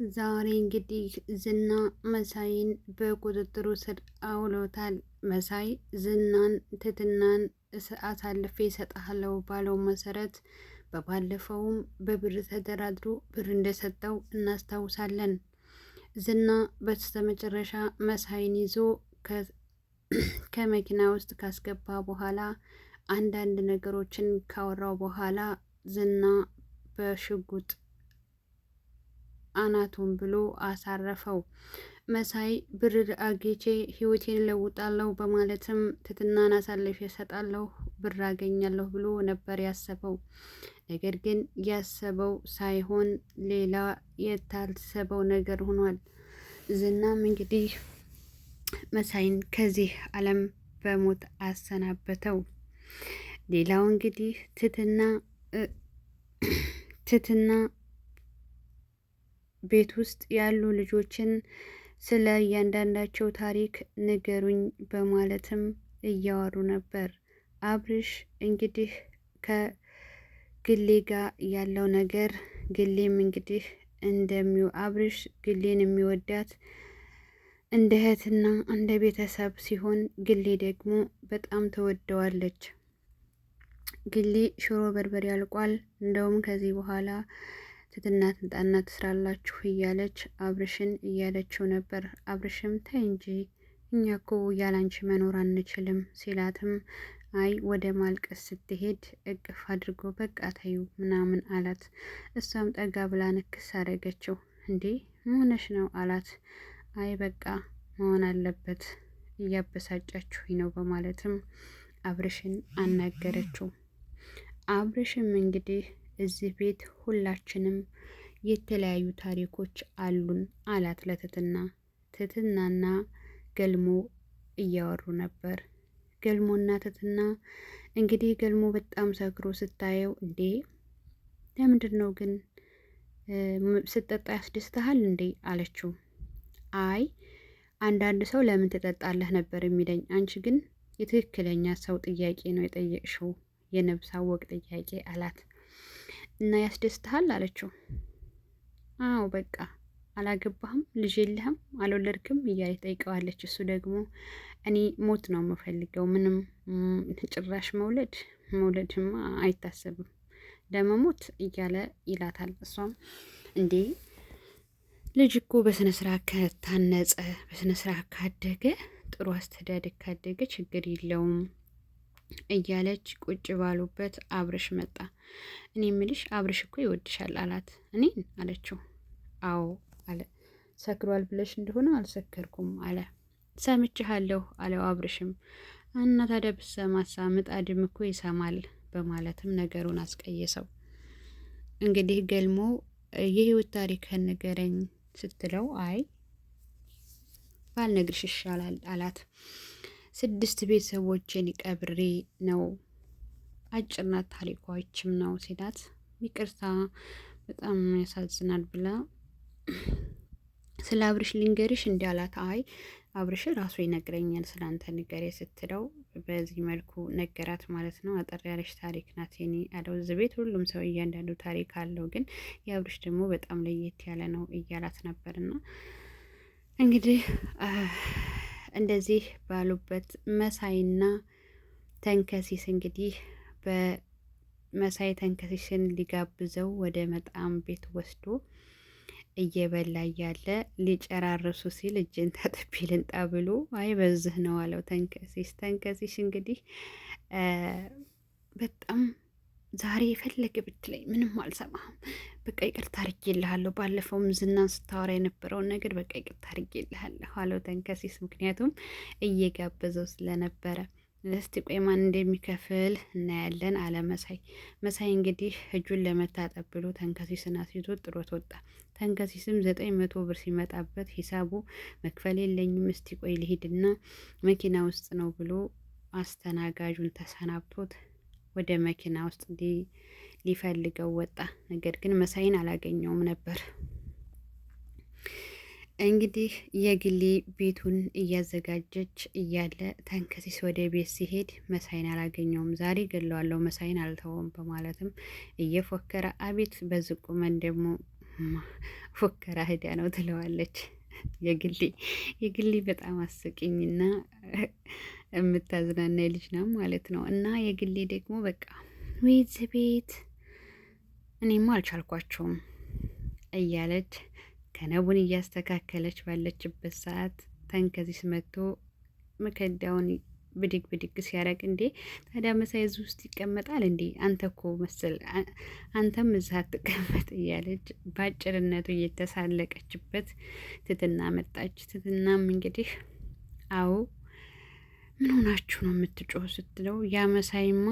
ዛሬ እንግዲህ ዝና መሳይን በቁጥጥሩ ስር አውሎታል። መሳይ ዝናን ትትናን አሳልፌ እሰጥሃለሁ ባለው መሰረት በባለፈውም በብር ተደራድሮ ብር እንደሰጠው እናስታውሳለን። ዝና በስተመጨረሻ መሳይን ይዞ ከመኪና ውስጥ ካስገባ በኋላ አንዳንድ ነገሮችን ካወራው በኋላ ዝና በሽጉጥ አናቱን ብሎ አሳረፈው። መሳይ ብር አግኝቼ ህይወቴን እለውጣለሁ በማለትም ትትናን አሳልፌ እሰጣለሁ ብር አገኛለሁ ብሎ ነበር ያሰበው። ነገር ግን ያሰበው ሳይሆን ሌላ የታሰበው ነገር ሆኗል። ዝናም እንግዲህ መሳይን ከዚህ ዓለም በሞት አሰናበተው። ሌላው እንግዲህ ትትና ትትና ቤት ውስጥ ያሉ ልጆችን ስለ እያንዳንዳቸው ታሪክ ንገሩኝ በማለትም እያወሩ ነበር። አብርሽ እንግዲህ ከግሌ ጋር ያለው ነገር ግሌም እንግዲህ እንደሚው አብርሽ ግሌን የሚወዳት እንደ እህትና እንደ ቤተሰብ ሲሆን ግሌ ደግሞ በጣም ተወደዋለች። ግሌ ሽሮ በርበሬ ያልቋል። እንደውም ከዚህ በኋላ ትትና ትምጣና ትስራላችሁ እያለች አብርሽን እያለችው ነበር። አብርሽም ተይ እንጂ እኛ እኮ ያላንቺ መኖር አንችልም ሲላትም አይ ወደ ማልቀስ ስትሄድ እቅፍ አድርጎ በቃ ተዩ ምናምን አላት። እሷም ጠጋ ብላ ንክስ አደረገችው። እንዴ መሆነሽ ነው አላት። አይ በቃ መሆን አለበት እያበሳጫችሁኝ ነው በማለትም አብርሽን አናገረችው። አብርሽም እንግዲህ እዚህ ቤት ሁላችንም የተለያዩ ታሪኮች አሉን አላት ለትትና። ትትናና ገልሞ እያወሩ ነበር። ገልሞና ትትና እንግዲህ ገልሞ በጣም ሰክሮ ስታየው እንዴ ለምንድን ነው ግን ስጠጣ ያስደስተሃል እንዴ አለችው። አይ አንዳንድ ሰው ለምን ትጠጣለህ ነበር የሚለኝ፣ አንቺ ግን የትክክለኛ ሰው ጥያቄ ነው የጠየቅሽው፣ የነብስ አወቅ ጥያቄ አላት። እና ያስደስትሃል አለችው። አዎ በቃ አላገባህም፣ ልጅ የለህም፣ አልወለድክም እያለ ጠይቀዋለች። እሱ ደግሞ እኔ ሞት ነው የምፈልገው፣ ምንም ጭራሽ መውለድ መውለድማ አይታሰብም ለመሞት እያለ ይላታል። እሷም እንዴ ልጅ እኮ በስነ ስርዓት ከታነጸ በስነ ስርዓት ካደገ ጥሩ አስተዳደግ ካደገ ችግር የለውም እያለች ቁጭ ባሉበት አብርሽ መጣ። እኔ ምልሽ አብርሽ እኮ ይወድሻል አላት። እኔን አለችው። አዎ አለ። ሰክሯል ብለሽ እንደሆነ አልሰከርኩም አለ። ሰምቼሃለሁ አለው አብርሽም። እና ታዲያ ብሰማሳ ምጣድም እኮ ይሰማል በማለትም ነገሩን አስቀየሰው። እንግዲህ ገልሞ የህይወት ታሪክህን ንገረኝ ስትለው አይ ባልነግርሽ ይሻላል አላት። ስድስት ቤተሰቦችን ቀብሬ ነው አጭር ናት ታሪኳ ይችም ነው ሲላት፣ ይቅርታ በጣም ያሳዝናል ብላ ስለ አብርሽ ልንገርሽ እንዲ አላት። አይ አብርሽ ራሱ ይነግረኛል ስለ አንተ ንገሬ ስትለው በዚህ መልኩ ነገራት ማለት ነው። አጠር ያለች ታሪክ ናት የኔ አለው። እዚህ ቤት ሁሉም ሰው እያንዳንዱ ታሪክ አለው፣ ግን የአብርሽ ደግሞ በጣም ለየት ያለ ነው እያላት ነበርና እንግዲህ እንደዚህ ባሉበት መሳይና ተንከሲስ እንግዲህ በመሳይ ተንከሲስን ሊጋብዘው ወደ መጣም ቤት ወስዶ እየበላ እያለ ሊጨራርሱ ሲል እጅን ታጥቤ ልንጣ ብሎ አይ በዝህ ነው አለው ተንከሲስ። ተንከሲስ እንግዲህ በጣም ዛሬ የፈለገ ብትለኝ ምንም አልሰማህም፣ በቃ ይቅርታ አድርጌልሃለሁ። ባለፈውም ዝናን ስታወራ የነበረውን ነገር በቃ ይቅርታ አድርጌልሃለሁ አለው ተንከሲስ። ምክንያቱም እየጋበዘው ስለነበረ። እስቲ ቆይ ማን እንደሚከፍል እናያለን አለ መሳይ። መሳይ እንግዲህ እጁን ለመታጠብ ብሎ ተንከሲስን አስይዞ ጥሎት ወጣ። ተንከሲስም 900 ብር ሲመጣበት ሂሳቡ መክፈል የለኝም እስቲ ቆይ ልሂድና መኪና ውስጥ ነው ብሎ አስተናጋጁን ተሰናብቶት ወደ መኪና ውስጥ ሊፈልገው ወጣ። ነገር ግን መሳይን አላገኘውም ነበር። እንግዲህ የግሌ ቤቱን እያዘጋጀች እያለ ተንከሲስ ወደ ቤት ሲሄድ መሳይን አላገኘውም። ዛሬ ገለዋለሁ፣ መሳይን አልተወውም በማለትም እየፎከረ አቤት በዝቁመን ደግሞ ፎከራ ሂዳ ነው ትለዋለች። የግሌ የግሌ በጣም አስቂኝና የምታዝናና ልጅ ነው ማለት ነው። እና የግሌ ደግሞ በቃ ወይ ቤት እኔማ አልቻልኳቸውም እያለች ከነቡን እያስተካከለች ባለችበት ሰዓት ተንከሲስ መጥቶ መከዳውን ብድግ ብድግ ሲያደርግ እንዴ ታዲያ መሳይ እዚህ ውስጥ ይቀመጣል እንዴ? አንተ እኮ መሰል አንተም እዛ አትቀመጥ እያለች በአጭርነቱ እየተሳለቀችበት ትትና መጣች። ትትናም እንግዲህ አዎ ምን ሆናችሁ ነው የምትጮህ ስትለው ያ መሳይማ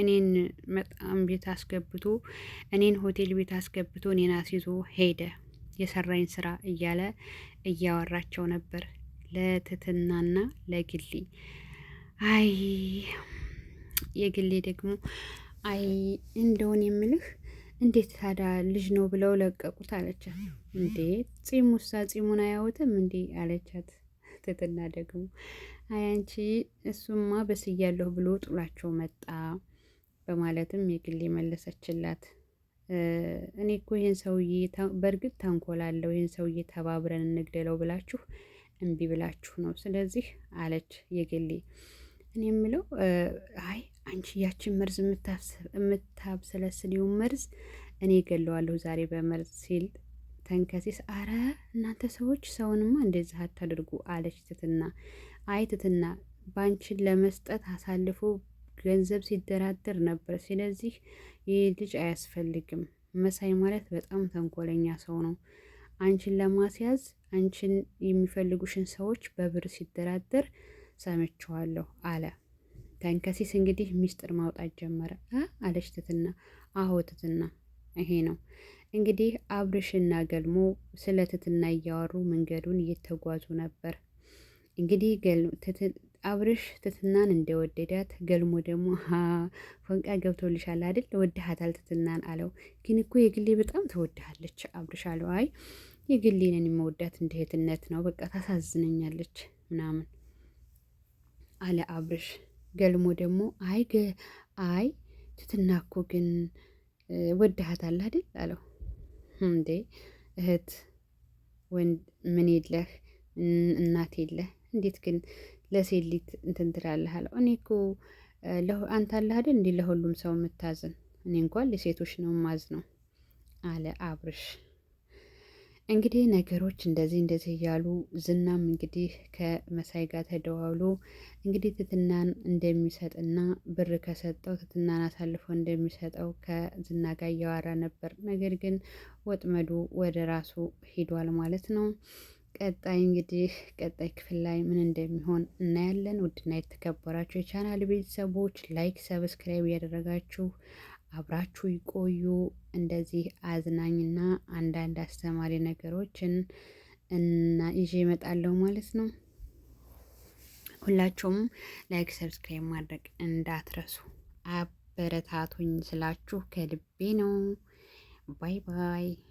እኔን መጣም ቤት አስገብቶ እኔን ሆቴል ቤት አስገብቶ እኔን አስይዞ ሄደ የሰራኝ ስራ እያለ እያወራቸው ነበር። ለትትናና ለግሌ አይ የግሌ ደግሞ አይ እንደውን የምልህ እንዴት ታዲያ ልጅ ነው ብለው ለቀቁት አለቻት። እንዴ ጺሙሳ ጺሙን አያወትም እንዴ አለቻት። ትትና ደግሞ አይ አንቺ እሱማ በስያለሁ ብሎ ጥሏቸው መጣ በማለትም የግሌ መለሰችላት። እኔ እኮ ይህን ሰውዬ በእርግጥ ተንኮላለሁ፣ ይህን ሰውዬ ተባብረን እንግደለው ብላችሁ እምቢ ብላችሁ ነው። ስለዚህ አለች የግሌ። እኔ የምለው አይ አንቺ ያችን መርዝ የምታብሰለስሊውን መርዝ እኔ ገለዋለሁ ዛሬ በመርዝ ሲል ተንከሲስ፣ አረ እናንተ ሰዎች ሰውንማ እንደዚህ አታድርጉ አለች ትትና። አይ ትትና ባንቺን ለመስጠት አሳልፎ ገንዘብ ሲደራደር ነበር። ስለዚህ ይህ ልጅ አያስፈልግም። መሳይ ማለት በጣም ተንኮለኛ ሰው ነው። አንቺን ለማስያዝ አንቺን የሚፈልጉሽን ሰዎች በብር ሲደራደር ሰምቼዋለሁ አለ። ተንከሲስ እንግዲህ ሚስጥር ማውጣት ጀመረ አለች ትትና። አዎ ትትና፣ ይሄ ነው እንግዲህ አብርሽና ገልሞ ስለ ትትና እያወሩ መንገዱን እየተጓዙ ነበር። እንግዲህ አብርሽ ትትናን እንደወደዳት ገልሞ ደግሞ ፎንቃ ገብቶልሻል አይደል ወድሃታል ትትናን አለው። ግን እኮ የግሌ በጣም ተወድሃለች አብርሽ አለው። አይ የግሌንን የመወዳት እንደ እህትነት ነው፣ በቃ ታሳዝነኛለች ምናምን አለ አብርሽ። ገልሞ ደግሞ አይ አይ ትትና እኮ ግን ወድሃታል አይደል አለው። እንዴ እህት ወንድ ምን የለህ እናት የለህ እንዴት ግን ለሴት ልጅ እንትን ትላለህ አለው። እኔ እኮ አንተ አለህ አይደል እንዲህ ለሁሉም ሰው የምታዝን፣ እኔ እንኳን ለሴቶች ነው ማዝነው አለ አብርሽ። እንግዲህ ነገሮች እንደዚህ እንደዚህ እያሉ ዝናም እንግዲህ ከመሳይ ጋር ተደዋውሎ እንግዲህ ትትናን እንደሚሰጥና ብር ከሰጠው ትትናን አሳልፎ እንደሚሰጠው ከዝና ጋር እያወራ ነበር። ነገር ግን ወጥመዱ ወደ ራሱ ሂዷል ማለት ነው። ቀጣይ እንግዲህ ቀጣይ ክፍል ላይ ምን እንደሚሆን እናያለን። ውድና የተከበራችሁ የቻናል ቤተሰቦች like፣ subscribe እያደረጋችሁ አብራችሁ ይቆዩ። እንደዚህ አዝናኝና አንዳንድ አስተማሪ ነገሮችን እና ይዤ እመጣለሁ ማለት ነው። ሁላችሁም like፣ subscribe ማድረግ እንዳትረሱ። አበረታቱኝ ስላችሁ ከልቤ ነው። Bye bye።